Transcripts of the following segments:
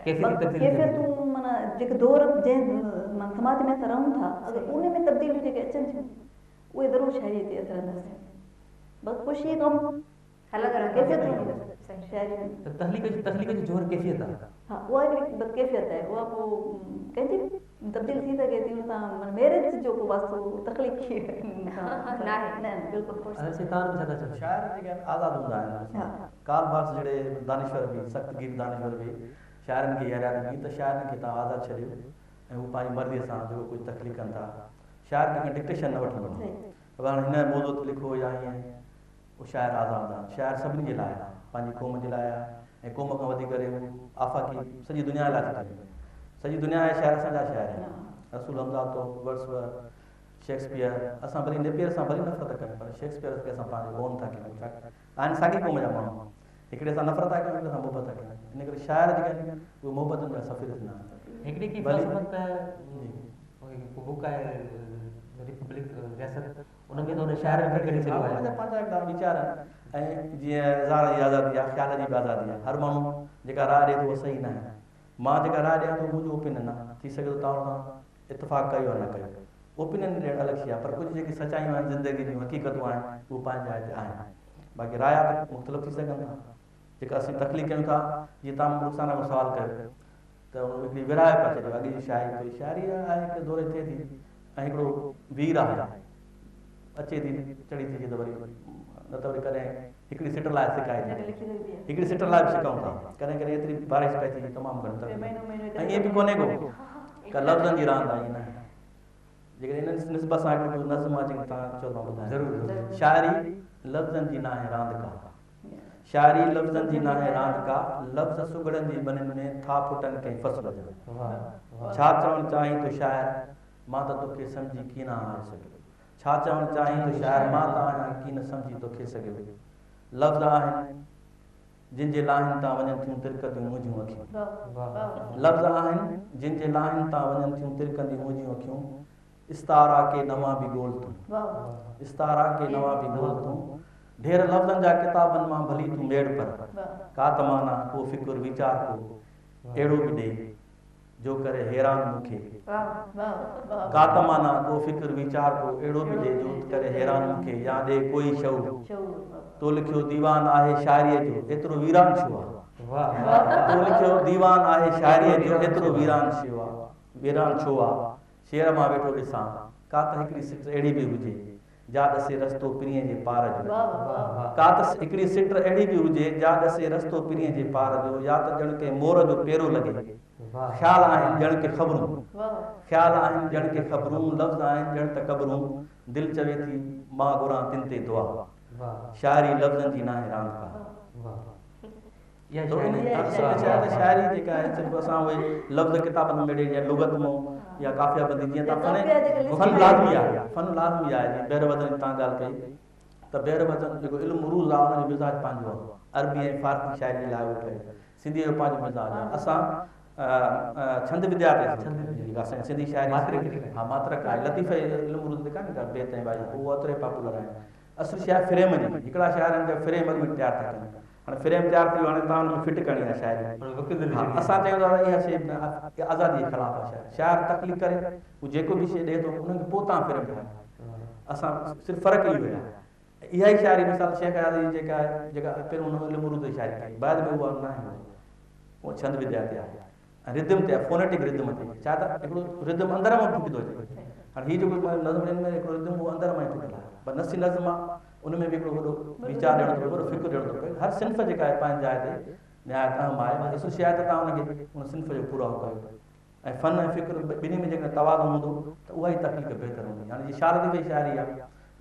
ڪيفيتون معنيٰ جيڪي دور جنهن معنيٰ سماج ۾ اسان رهون ٿا اگر ان ۾ تبديليون جيڪي اچن ٿيون اهي ضرور شاعريء تي اثر انداز ٿين بس خوشيء غم هلندو رهندو ڪيفيتون شاعري ۾ ته تخليق جي تخليق جو جوهر ڪيفيت آهي. ها اها هڪڙي بس ڪيفيت آهي اها پوء ڪنهن جي به تبديل ٿي سگهي ٿي ان سان معنيٰ ميرج جو ڪو واسطو تخليقي سان ناهي. نه نه بلڪل. اصل سائين توهان ڇا ٿا چئو؟ شاعر جيڪي آهن آزاد هوندا آهن. ڪارل مارڪس جهڙي دانشور به سخت گير دانشور به شاعرن کي اها رعايت ڏني ته شاعرن کي توهان آزاد ڇڏيو ۽ هو پنهنجي مرضيء سان جيڪو ڪجهه تخليق ڪن ٿا. شاعر ڪنهن کان ڊڪٽيشن نه وٺندو آهي ته هاڻي هن موضوع تي لکو يا هيئن. اهو شاعر آزاد آهي. شاعر سڀني جي لاء آهي. پنهنجي قوم جي لاء آهي ۽ قوم کان وڌي ڪري هو آفاقي سڄي دنيا لاء ٿو ٿئي. سڄي دنيا جا شاعر اسان جا شاعر آهن. رسول حمزاتوف، ورڊس ورٿ، شيڪسپيئر، اسان ڀلي نيپيئر سان ڀلي نفرت ڪيون پر شيڪسپيئر کي اسان پنهنجو اون ٿا ڪيون. ڇا آهن ساڳي قوم جا ماڻهو. هڪڙي سان نفرت ٿا ڪيون هڪڙي سان محبت ٿا ڪيون. ان ڪري شاعر جيڪي آهن اهي محبتن جا سفير ٿيندا آهن. هڪڙي ڪي فلسفت ته بڪ آهي ريپبلڪ رياست ان ۾ ته ان شاعرن کي ڪڍي ڇڏيو آهي. ان جا پنهنجا هڪڙا ويچار آهن ۽ جيئن اظهار جي آزادي آهي، خيال جي به آزادي آهي. هر ماڻهو جيڪا راء ڏئي ٿو اها صحيح ناهي. مان جيڪا راء ڏيان ٿو منهنجو اوپينن آهي، ٿي سگهي ٿو توهان ان سان اتفاق ڪيو يا نه ڪيو. اوپينن ڏيڻ الڳ شيء آهي پر ڪجهه جيڪي سچايون آهن، زندگي جون حقيقتون آهن، اهي پنهنجي جاء تي آهن. باقي رايا ته مختلف ٿي سگهن ٿا. جيڪا اسين تخليق ڪيون ٿا، جيئن توهان مون رخسانه کان سوال ڪيو ته هڪڙي ورهائي پيا ڇڏيو اڳي جي شاعري پئي شاعري آهي هڪڙي دور ٿئي ٿي ۽ هڪڙو وير آهي اچي ٿي چڙهي ٿي ته وري نه ته وري ڪڏهن هڪڙي سٽ لاء سڪائي ٿي هڪڙي سٽ لاء به سڪائون ٿا ڪڏهن ڪڏهن ايتري بارش پئي ٿي تمام گهڻي تڪليف ۽ ائين به ڪونهي ڪو ڪا لفظن جي راند آهي نه جيڪڏهن ان نسبت سان هڪڙو نظم آهي جيڪو توهان چئو ته مان ٻڌايان ضرور شاعري لفظن جي ناهي راند ڪا شاعري لفظن جي ناهي راند ڪا، لفظ سگهڙن جي ٻنين ۾ ٿا ڦٽن ڪنهن فصل جا. ڇا چوڻ چاهين ٿو شاعر، مان ته توکي سمجهي ڪين آهيان سگهيو. ڇا چوڻ چاهين ٿو شاعر، مان ته آهيان ڪين سمجهي توکي سگهيو. لفظ آهن جن جي لاهين تان وڃن ٿيون ترڪنديون منهنجون اکيون. لفظ آهن جن جي لاهين تان وڃن ٿيون ترڪنديون منهنجون اکيون. استعارا ڪي نوان به ڳول تون استعارا ڪي نوان به ڳول تون ڍير لفظن جا ڪتابن مان ڀلي تون ميڙ پر ڪا ته معنيٰ ڪو فڪر ويچار ڪو اهڙو به ڏي جو ڪري حيران مون کي ڪا ته معنيٰ ڪو فڪر ويچار ڪو اهڙو به ڏي جو ڪري حيران مون کي يا ڏي ڪوئي شعور تو لکيو ديوان آهي شاعريء جو ايترو ويران ڇو آ تو لکيو ديوان آهي شاعريء جو ايترو ويران ڇو آ ويران ڇو آ شعر مان ويٺو ڏسان، ڪا ته هڪڙي سٽ اهڙي به هجي، جا ڏسي رستو پرينء جي پار جو. ڪا ته هڪڙي سٽ اهڙي به هجي، جا ڏسي رستو پرينء جي پار جو، يا ته ڄڻ ڪنهن مور جو پيرو لڳي. خيال آهن ڄڻ ڪي خبرون. خيال آهن ڄڻ ڪي خبرون، لفظ آهن ڄڻ ته قبرون، دل چوي ٿي مان گهران تن تي دعا. شاعري لفظن جي ناهي راند ڪا. اصل ۾ ڇا آهي ته شاعري جيڪا آهي صرف اسان اهي لفظ ڪتابن ۾ ميڙي يا لغت مان يا قافيه بندي جيئن تان فن فن لازمي آهي فن لازمي آهي جيئن بحر وزن جي تان ڳالهه ڪئي ته بحر وزن جيڪو علم عروض آهي ان جو مزاج پنهنجو آهي عربي ۽ فارسي شاعري لاء اهو ٺهيو سنڌيء جو پنهنجو مزاج آهي اسان ڇند وديا تي جيڪا اسان سنڌي شاعري ها ماترڪ آهي لطيف علم عروض تي ڪانه ڪا بيت ۽ وائي اهو اوتري پاپولر آهي اصل شيء آهي فريم جي. هڪڙا شاعر آهن جا فريم اڳ ۾ تيار ٿا ڪن. هاڻي فريم تيار ٿي ويو هاڻي توهان ان ۾ فٽ ڪرڻي آهي شاعري. ها اسان چيون ٿا ته اها شيء آزادي جي خلاف آهي شاعر. شاعر تخليق ڪري هو جيڪو به شيء ڏئي ٿو ان کي پوء توهان فريم ٺاهيو. اسان صرف فرق اهو ئي آهي. اها ئي شاعري مثال شيخ اياز جي جيڪا آهي جيڪا پهريون هن علم عروض جي شاعري ڪئي بعد ۾ اها ناهي اها ڇند وديا تي آهي. ۽ ردم تي آهي فونيٽڪ ردم تي ڇا ته هڪڙو ردم اندر مان ڦٽي ٿو اچي هاڻي هي جيڪو نظم ڏين ۾ هڪڙو ردم اهو اندر مان ئي ڦٽل آهي پر نثري نظم آهي ان ۾ به هڪڙو وڏو ويچار ڏيڻو ٿو پئي وڏو فڪر ڏيڻو ٿو پئي هر صنف جيڪا آهي پنهنجي جاء تي نهايت اهم آهي اصل شيء آهي ته توهان ان کي ان صنف جو پورائو ڪيو ۽ فن ۽ فڪر ٻنهي ۾ جيڪڏهن توازن هوندو ته اها ئي تخليق بهتر هوندي هاڻي جيئن شاهه لطيف جي شاعري آهي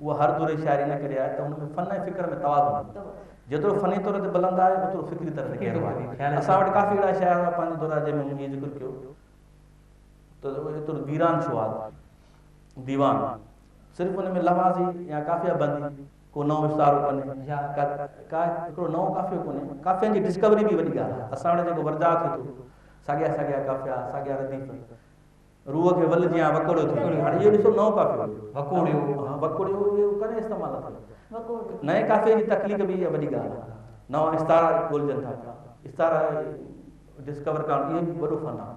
اها هر دور جي شاعري ان ڪري آهي ته ان ۾ فن ۽ فڪر ۾ توازن آهي. جيترو فني طور تي بلند آهي اوترو فڪري طرح تي گهرو آهي. اسان وٽ ڪافي اهڙا شاعر هئا پنهنجي دور جا جنهن ۾ مون اهو ذڪر ڪيو ته ايترو ويران ڇو آهي ديوان صرف ان ۾ لوازي يا قافيه بندي ڪو نئون استعارو ڪونهي ڪا ڪا هڪڙو نئون قافيو ڪونهي قافين جي ڊسڪوري به وڏي ڳالهه آهي اسان وٽ جيڪو ورجاء ٿئي ٿو ساڳيا ساڳيا قافيا ساڳيا رديف روح کي ول جيان وڪوڙيو ٿي. هاڻي اهو ڏسو نئون قافيو هيو. وڪوڙيو. ها وڪوڙيو اهو ڪڏهن استعمال نه ٿيو. نئين قافيي جي تخليق به اها وڏي ڳالهه آهي. نوان استعارا ڳولجن ٿا پيا. استعارا ڊسڪور ڪرڻ اهو به وڏو فن آهي.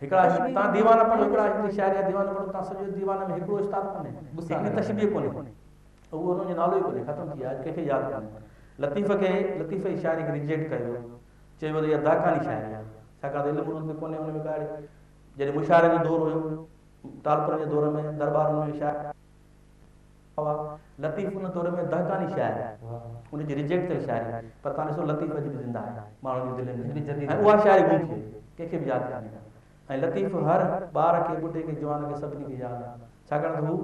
هڪڙا توهان ديوان پڙهو هڪڙا هڪڙي شاعري جا ديوان پڙهو توهان سڄو ديوان ۾ هڪڙو استاد ڪونهي هڪڙي تشبيهه ڪونهي اهو ان جو نالو ئي ڪونهي ختم ٿي ويو آهي ڪنهن کي ياد ڪونهي لطيف کي لطيف جي شاعري کي ريجيڪٽ ڪيو ويو چيو ويو ته اها دهقاني شاعري آهي ڇاڪاڻ ته علم عروض ۾ ڪونهي ان ۾ ڪا اهڙي جڏهن مشاعرن جو دور هيو ٽالپرن جي دور ۾ درٻارن ۾ شاعر هئا لطيف ان دور ۾ دهقاني شاعر ان جي ريجيڪٽ ٿيل شاعري پر توهان ڏسو لطيف اڄ به زنده آهي ماڻهن جي دلين ۾ ۽ اها شاعري گم ٿي وئي ڪنهن کي به ياد ڪانهي ڪا ۽ لطيف هر ٻار کي ٻڍي کي جوان کي سڀني کي ياد آهي ڇاڪاڻ ته هو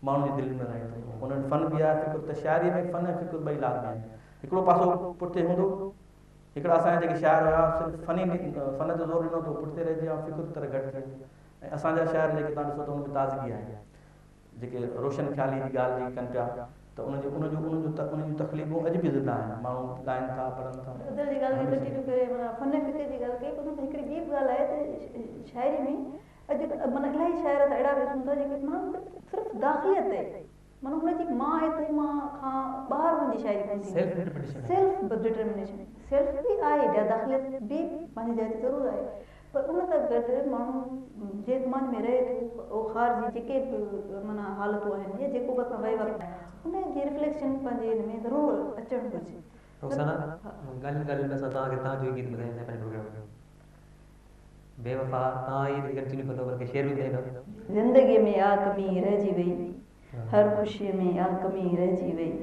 ماڻهن جي دلين ۾ رهي ٿو ان وٽ فن به آهي فڪر ته شاعري ۾ فن ۽ فڪر ٻئي لازمي آهن هڪڙو پاسو پٺتي هوندو هڪڙا اسان جا جيڪي شاعر هيا صرف فني فن تي زور ڏنو ته پٺتي رهجي ويا فڪر طرح گهٽ ٿي ويو ۽ اسان جا شاعر جيڪي توهان ڏسو ته ان ۾ تازگي آهي جيڪي روشن خيالي جي ڳالهه جيڪي ڪن پيا ته ان جو ان جو ان جو ان جون تخليقون اڄ به زنده آهن ماڻهو ڳائن ٿا پڙهن ٿا. ادل جي ڳالهه کي ڪنٽينيو ڪري معنيٰ فن ۽ فڪر جي ڳالهه ڪئي پر هڪڙي ٻي به ڳالهه آهي ته شاعري ۾ اڄ معنيٰ الاهي شاعر اسان اهڙا به ڏسون ٿا جيڪي معنيٰ صرف داخليت تي معنيٰ هن جي مان ۽ تون مان کان ٻاهر هن جي شاعري ڪونه ٿيندي سيلف ڊٽرمنيشن سيلف به آهي داخليت به پنهنجي جاء تي ضرور آهي پر ان سان گڏ ماڻهو جنهن زماني ۾ رهي ٿو اهو خارجي جيڪي به معنيٰ حالتون آهن يا جيڪو به اسان وهي واپري ان جي رفليڪشن پنهنجي ان ۾ ضرور اچڻ گهرجي. رخسانه، ڳالهين ڳالهين ۾ اسان توهان کي توهان جو ئي گيت ٻڌائينداسين پنهنجي پروگرام ۾. بي وفا توهان ئي ان کي ڪنٽينيو ڪندو بلڪه شعر به ٻڌائيندو. زندگيء ۾ آ ڪمي رهجي وئي. هر خوشيء ۾ آ ڪمي رهجي وئي.